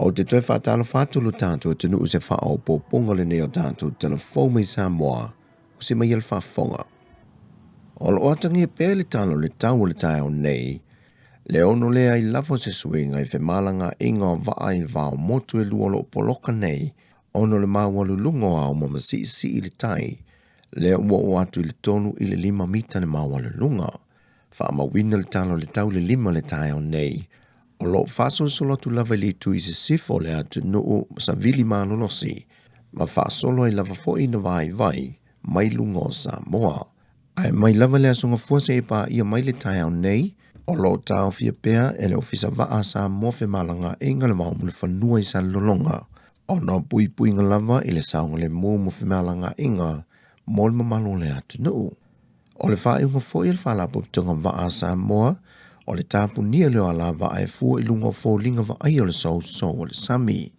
Ou te toe faatalofa atu lo tatou atunuu i se faaopoopoga lenei o tatou tala fou mai Samoa o se mai le faafofoga. O lo o atagia pea le tala o le tau o le taeao nei, le ono leai lava o se suiga i femalagaaiga o vaa i le va o motu e lua o lo o poloka nei ona o le maualuluga o auma ma siisii le tai, lea ua oo atu i le 3 i le 5 mita le maualuluga. Faamauina le tala o le tau i le 5 le taeao nei, o lo o faasolosolo atu lava i le itu i sisifo o le atunuu savili malolosi, ma faasolo ai lava foi ina vaivai mai luga o Samoa. Ae mai lava le Aso Gafua seia paia mai le taeao nei, o lo o taofia pea e le Ofisa Vaa a Samoa femalagaaiga le vao Mulifanua i Salelologa, ona o puipuiga lava i le saogalemu mo femalagaaiga mo le mamalu o le atunuu. O le faaiuga foi a le Faalapotopotoga Vaa a Samoa, o le tapunia lea o alavaa e fua i luga o foliga vaaia o le sousou o le sami.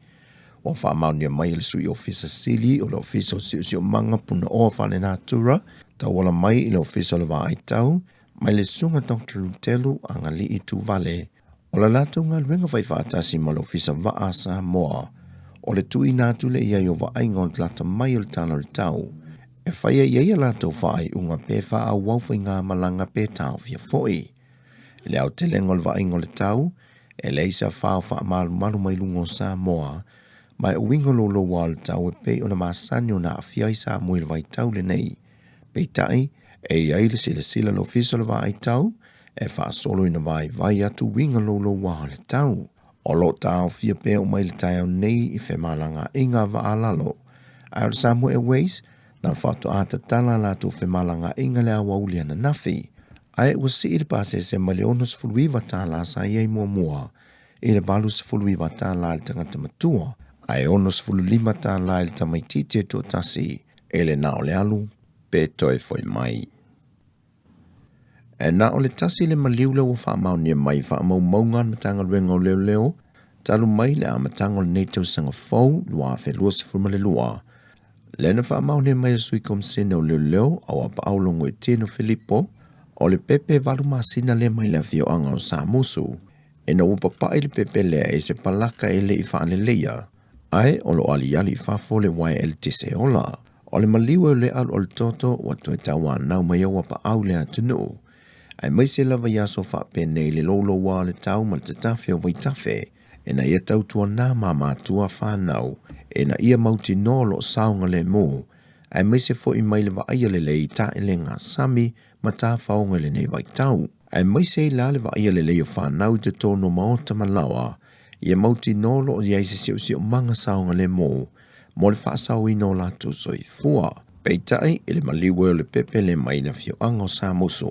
Ua faamaonia mai e le Sui Ofisa Sili o le Ofisa o Siosiomaga Punaoa Faalenatura, tauala mai i le Ofisa o le Vaai Tau, mai le Susuga Dr. Lutelu Agalii Tuvale, o la latou galuega faifaatasi ma le Ofisa Vaa a Samoa, o le tuuina atu lea i ai o vaaiga o le lata mai o le tala o le tau, e faia i ai a latou faaiuga pe faaauau faigamalaga pe taofia foi. I le aotelega o le vaaiga o le tau, e leai se afa o faamalumalu mai luga o Samoa, ma e uiga louloua o le tau e pei ona masani ona aafia ai Samoa i le vaitau lenei. Peitai, e i ai le silasila a le Ofisa o le Vaai Tau e faasolo ina vaivai atu uiga louloua o le tau. O lo o taofia pea uma i le taeao nei i femalagaaiga a vaa lalo, ae o le Samoa Airways na faatoa tatala a latou femalagaaiga i le aoauli ananafi, ae ua sii le pasese mai le $69 sa i ai muamua i le $89 i le tagata matua, ae $65 i le tamaitiiti e toatasi e le na o le alu pe toe foi mai. E na o le tasi le maliu lea ua faamaonia mai i faamaumauga a le Matagaluega o Leoleo talu mai le amataga o lenei tausaga fou 2022, lea na faamaonia mai e le Sui Komisene o Leoleo Auapaau Logoitino Filipo, o le pepe 8 masina lea mai le afioaga o Samusu, ina ua papai le pepe lea i se palaka e le i faaleleia, ae o lo o aliali i fafo le uaea eletise ola. O le maliu e le alualu toto ua toe tauanau mai ai Auapaau i le atunuu, aemaise lava i aso faapenei le louloua o le tau ma le tatafe o vaitafe, ina ia tautuana ma matua fanau ina ia mautinoa o lo o saogalemu, aemaise foi mai le vaaia lelei i taelega sami ma tafaoga i lenei vaitau. Aemaise ai la le vaaia lelei o fanau i totonu o maota ma laoa, ia mautinoa o lo o i ai se siosiomaga saogalemu mo le faasaoina o latou soifua. Peitai, i le maliu e o le pepe le mai le afioaga o Samusu,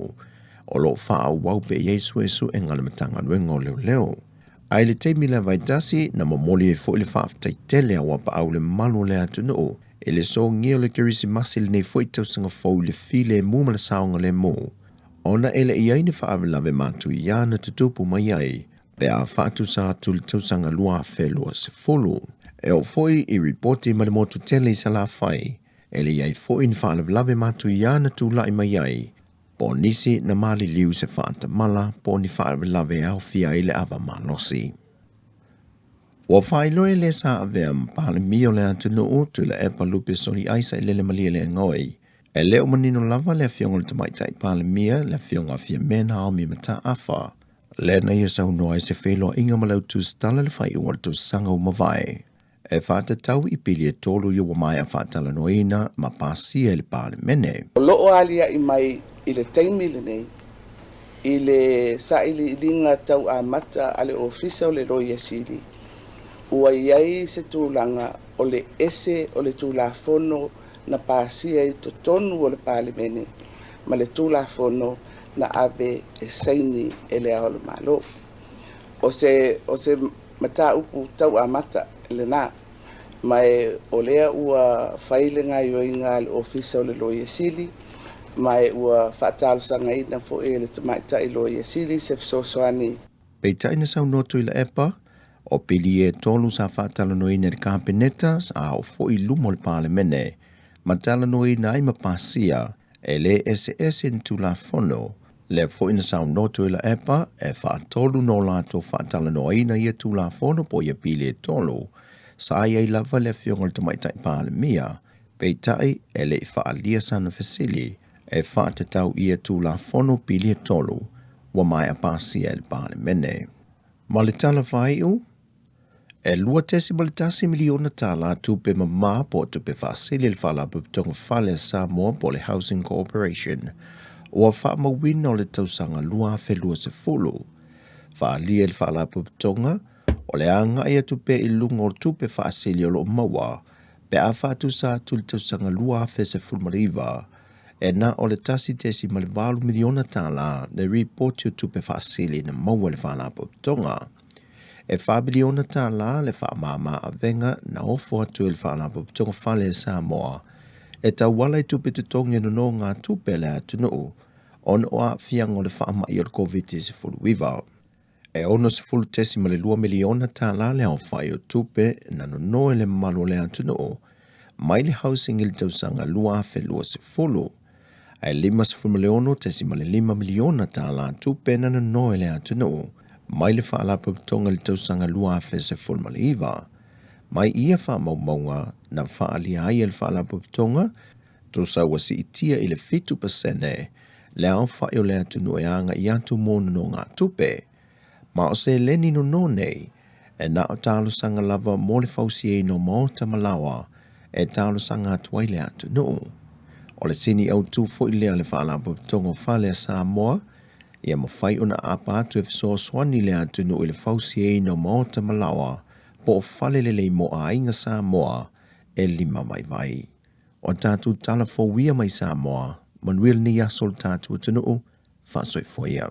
o lo o faaauau pea i ai suesuega a le Matagaluega o Leoleo. Ae i le taimi lava e tasi, na momoli ai foi le faafetai tele a Auapaau i le mamalu o le atunuu i le sogia o le Kerisimasi i lenei foi tausaga fou i le filemu ma le saogalemu, ona e le i ai ni faalavelave matuia na tutupu mai ai pe a faatusa atu i le tausaga 2020. E oo foi i ripoti mai le motu tele i Salafai, e le i ai foi ni faalavelave matuia na tulai mai ai, po o nisi na maliliu i se faatamala po o ni faalavelave e aofia ai le ava malosi. Ua faailoa e le sa avea ma Palemia o le atunuu, Tuilaepa Lupe Soliai Sailele Malielegaoi, E le o manino lava le Afioga i le Tamaitai Palemia, le Afioga a Fiame Naomi Mataafa, lea na ia saunoa ai se feiloaiga ma le au tusitala i le faaiuga o le tausaga ua mavae, e faatatau i pili e tolu ia ua maea faatalanoaina ma pasia e le Palemene. O lo o aliaʻi mai i le taimi lenei i le sailiiliga tau amata a le Ofisa o le Loia Sili, ua i ai se tulaga o le ese o le Tulafono na pasia i totonu o le Palemene ma le Tulafono na ave e saini e Le Ao o le Malo. O se, o se mataupu tau amata lena, ma e o lea ua fai le gaoioiga a le Ofisa o le Loia Sili, ma e ua faatalosagaina foi e le Tamaitai Loia Sili se fesoasoani. Peitai na saunoa Tuilaepa, o pili e tolu sa faatalanoaina e le Kapeneta sa oo foi i luma o le Palemene ma talanoaina ai ma pasia e le eseese ni Tulafono. Lea foi na saunoa Tuilaepa e faatolu ona latou faatalanoaina ia Tulafono po o ia pili e tolu, sa i ai lava le Afioga i le Tamaitai Palemia, peitai e le i faaalia sana fesili e faatatau i ia Tulafono pili e tolu ua maea pasia e le Palemene. Ma le tala faaiu, E $2.1 miliona tala tupe mamā po o tupe faasili a le Faalapotopotoga Fale a Samoa po o le Housing Corporation ua faamauina o le tausaga 2020. Faaalia e le Faalapotopotoga o le agai atu pea i luga o tupe faasili o lo o maua pe a faatusa atu i le tausaga 2019 e na o le $1.8 miliona tala le ripoti o tupe faasili na maua e le Faalapotopotoga. E $4 miliona le faamama avega na ofo atu e le Faalapotopotoga Fale a Samoa e tauala i tupe totogi e nonogatupe a le atunuu ona o aafiaga o le faamai o le Koviti-19. E $60.2 miliona le aofai o tupe na nono e le mamalu o le atunuu mai le housing i le tausaga 2020, ae $56.5 miliona tupe na nono e le atunuu mai le Faalapotopotoga i le tausaga 2019. Mai ia faamaumauga na faaalia ai e le Faalapotopotoga, tusa ua siitia i le 7% le aofai o le atunuu e agai atu mo nonogatupe. Ma o seleni nono nei, e na o talosaga lava mo le fausiaina o maota ma laoa e talosaga atu ai le atunuu. O le sini autu foi lea o le Faalapotopotoga o Fale a Samoa, ia mafai ona aapa atu e fesoasoani le atunuu i le fausiaina o maota ma laoa po o fale lelei mo aiga Samoa e lima vaivai. O tatou tala fou ia mai Samoa, manuia lenei aso le tatou atunuu, faasoifua ia.